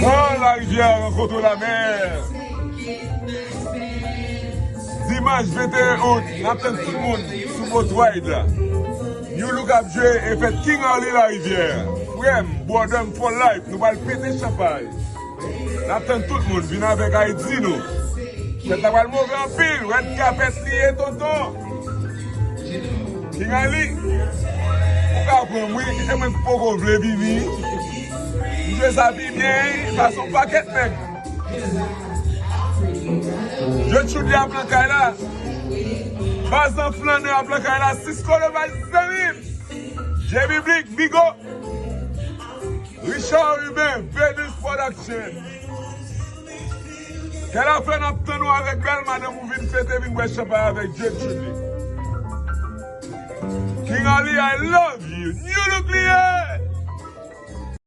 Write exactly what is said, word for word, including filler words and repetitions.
Quand la rivière rencontre la mer. Dimanch venteyen out, n ap tann tout moun sou boat ride la. New Look ap jwe e fèt King Arly Larivière. Frè m, brother m for life, nou pral pete chanpay. N ap tann tout moun, vin avèk I D nou. Fèt la pral move anpil, red carpet li ye, tonton. King Arly, ou ka pran m wi, e mwen ki poko vle vini. M jwe sa pi byen, pase yon pakèt nèg. Jè Chudi ap nan kay la. Bazan Flannè ap nan kay la. Cisco le Vice, zanmi m. Jè Biblik, Bigo. Richard Urbain, Venus Production. Kè la fè n ap tann ou avèk bèl madanm ou vin fete, vin bwè chanpay avèk Jè Chudi. King Arly, I love you. New Look li ye.